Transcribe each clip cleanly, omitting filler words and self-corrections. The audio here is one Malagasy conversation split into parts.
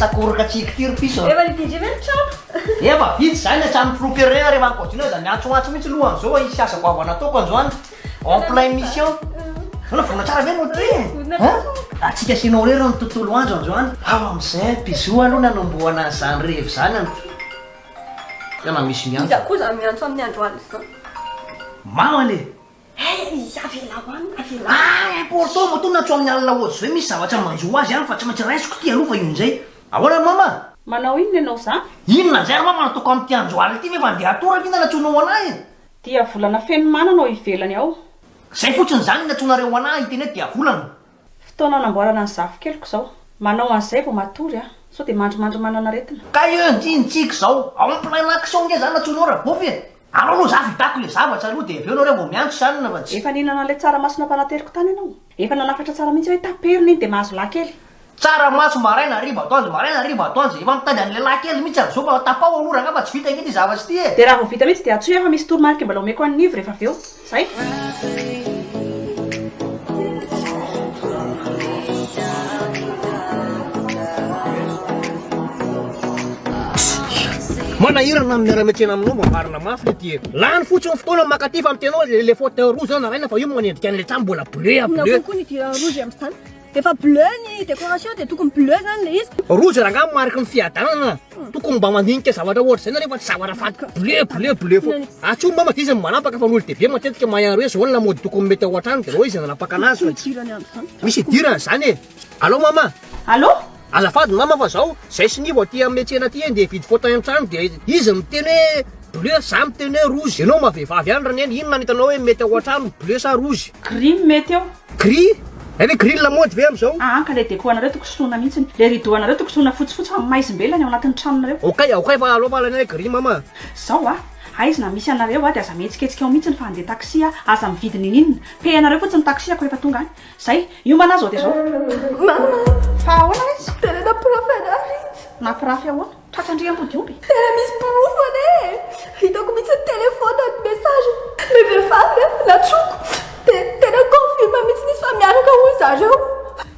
sakoroka tsika ity ry piso a. Efa nividy ve ny trano? Efa vita izany hatramin'ny filoham-pirenena rehefa ankoatr'iny aza miantsoantso mihitsy aloha an'izao fa hisy asa goavana ataoko androany en plein mission. Ahoana vonona tsara ve ianao ity e? Hein? Antsika sy ianao irery ny tontolo andro androany. Ao amin'izay bisous aloha nanombohana an'izany revy izany an. Tena misy miantso. Iza koa izany miantso amin'ny andro alina izany? Mama le! Hey, avelao any, avelao. Ah, important matoa miantso amin'ny alina ohatr'izao hoe misy zavatra manjo azy any fa tsy maintsy raisiko ity aloha fa io indray. Ahoana ry mama? Manao inona ianao izany? Inona indray ry mama no ataoko amin'ity andro alina ity ve fa andeha hatory aho inona no antsoinao anah e? Diavolana fenomanana ao ivelany ao. Izay fotsiny izany no antsoinareo anah hiteny hoe diavolana? Fotoana anamboarana ny zafikeliko izao. Manao an'izay vao matory aho. Sao dia mandrimandry manana aretina. Kay eo njy ny tsika izao. Ao am plein action nge zany antsoinao Rabofy e! Alao aloha za vitako le zavatra aloha de avy eo nareo vao miantso zany fa tsy. Efa nihinana an'ilay tsaramaso nampanateriko tany ianao? Efa nanafatra tsara mihitsy hoe taperina iny dia mahazo lahy kely. Tsaramaso maraina hariva atoandro maraina hariva atoandro efa mitady an'ilay lahy kely mihitsy amzao fa tapaho aloha rangah fa tsy vita ange ty zavatra ity e! Dia raha vao vita mihitsy dia antsoy aho fa misy toromarika mbola omeko an'i Nivo rehefa avy eo. Zay. Manahirana ny miara-miantsena aminao mba marina mafy le ty e. Lany fotsiny ny fotoana maka aty fa miteny hoe le fauteuil rouge zany naraina fa io manendrika an'ilay trano mbola bleu a Inona bleu. kokoa ny idiran'ny rouge amin'izany? Efa bleu ny décoration dia tokony bleu zany le izy. Rouge rangaha mariky ny fiadanana. Tokony mba mandinika zavatra ohatr'izay nareo fa tsy zavatra faty bleu bleu bleu foana. Antsoy mama dia izy no manapaka fa ny olon-dehibe matetika mahay an'ireo hoe zao ny lamaody tokony mety ao an-trano dia aleo izy nanapaka anazy fa tsy misy idirany izany e. Allo mama. Allo. Azafady mama fa zao zay sy Nivo aty amin'ny tsena aty andeha hividy fauteuil an-trano dia izy miteny hoe bleu za miteny hoe rouge. Ianao maha vehivavy ihany ry neny inona no hitanao hoe mety ao an-trano bleu sa rouge? Gris no mety eo. Gris? Hay ve gris ny lamaody ve amin'izao? Aa ka le déco anareo toko soloina mihitsiny. Le rideau anareo toko soloina fotsifotsy fa maizim-bela ny ao anatin'ny tranonareo. Okay, okay fa aleo fa alaina hoe gris mama. Zao a! Aiza na misy anareo a dia aza mihetsiketsika ao mihitsiny fa handeha taxi a, aza mividy ninininona. Pehanareo fotsiny taxi ako rehefa tonga any. Zay, hiomana aho zao dia zao. Mama! Fa ahoana retsy? Tena nampirafy anah retsy. Nampirafy ahoana? Tratran-dry ambodiomby? Tena misy porofo anie e! Hitako mihitsy ny téléphone ny message le vehivavy a, natsoko dia tena confirme mihitsy izy fa miaraka hoy zareo.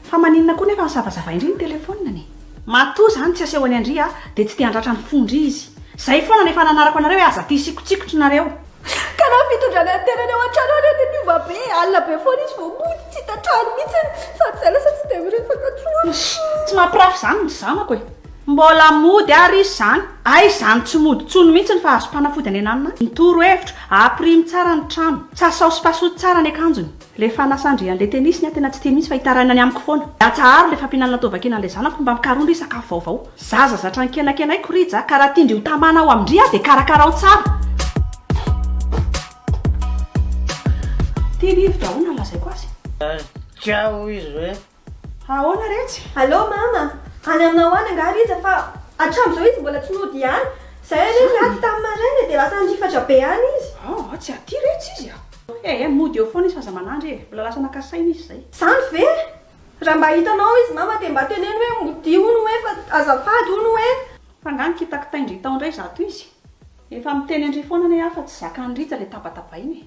Fa maninona koa nefa nisavasavain-dry ny téléphone-ny e? Matoa zany tsy asehony an-dry a, dia tsy te handratra ny fon-dry izy. Zay foana no efa nanarako anareo hoe aza tia sikotsikotra nareo. Ka raha fitondrana ny tenany ao an-trano ary dia miova be, alina be foana izy vao mody, tsy hita trano mihitsy, sady izay lasa tsy dia miresaka intsony. Tsy mampirafy izany ny zanako e! Mbola mody ary izy izany. Aiza izany tsy mody intsony mihitsy fa azom-panafody any ananona any. Ny toro-hevitro, ampirimo tsara ny trano. Sasao sy pasoy tsara ny akanjony. Le fanasan-dry an'le tennis ny ahy tena tsy tiany mihitsy fa hitarainany amiko foana. Atsaharo le fampihinanana taovakiana an'le zanako mba mikaroha ndry sakafo vaovao. Zaza zatra nikenakenaiko Rija ka raha tian-dry ho tamana ao amin-dry aho dia karakarao tsara. Ty rivotra ahoana no lazaiko azy? Ciao izy hoe. Ahoana retsy? Allô mama, any aminao any angaha Rija fa hatramin'izao izy mbola tsy nody ihany. Izay anie niady tamin'ny maraina dia lasa nirifatra be any izy. Aa tsy aty retsy izy a! Eh eh, mody eo foana izy fa aza manandry e! Mbola lasa naka saina izy izay. Zany ve? Raha mba hitanao izy mama dia mba teneno hoe modia hono hoe fa azafady hono hoe. Fa nga nikitakitain-dry tao indray izato izy? Efa miteny an-dry foana anie aho fa tsy zakan'i Rija ilay tabatabaina e!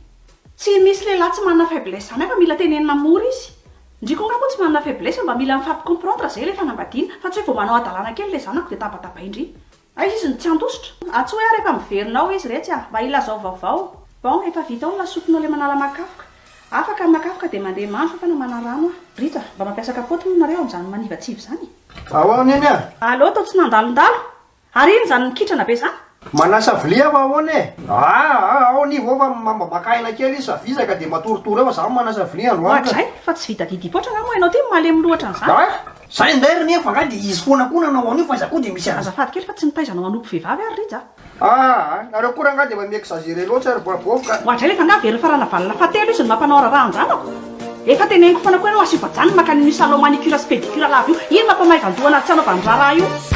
Tsy misy lehilahy tsy manana faiblesse izany fa mila tenenina mora izy. Ndry koa nga moa tsy manana faiblesse mba mila mifampi-comprendre izay ilay fanambadiana fa tsy hoe vao manao hadalana kely ilay zanako dia tabatabain-dry. Aiza izy no tsy handositra? Antsoy aho rehefa miverina ao izy retsy a! Mba ilazao vaovao. Bon, efa vita ao ny lasopinao le manala makafoka. Afaka ny makafoka dia mandeha mandro fa na manarano aho. Rija, mba mampiasa kapoty moa nareo amin'izany manivatsivy izany? Ahoana neny a? Allo, toa tsy nandalondalo. Ary inona izany mikitrana be izany? Manasa vilia aho fa ahoana e? Aa, ao Nivo ao fa mba maka aina kely izy fa vizaka dia matoritory eo fa za manasa vilia androany ka. Oadray, fa tsy vita didim-poatra angaha moa ianao ity no malemy loha ohatran'izany? Ah! Zay indray ry Nivo fa angaha dia izy foana koa nanao an'io fa iza koa dia misy an'izay. Azafady kely fa tsy nitaiza anao hanompo vehivavy ary Rija a! Aa, nareo koa rangaha dia efa mi-exagérer loatra ry Boabov ka. Oadray le fa angaha very faranavalona fahatelo izy no mampanao raharaha an-janako? Efa teneniko foana koa ianao asio vajanony mankany amin'io salon manicure sy pédicure lava io, iny mampamaivan-doha anazy tsy hanaovany raharaha io.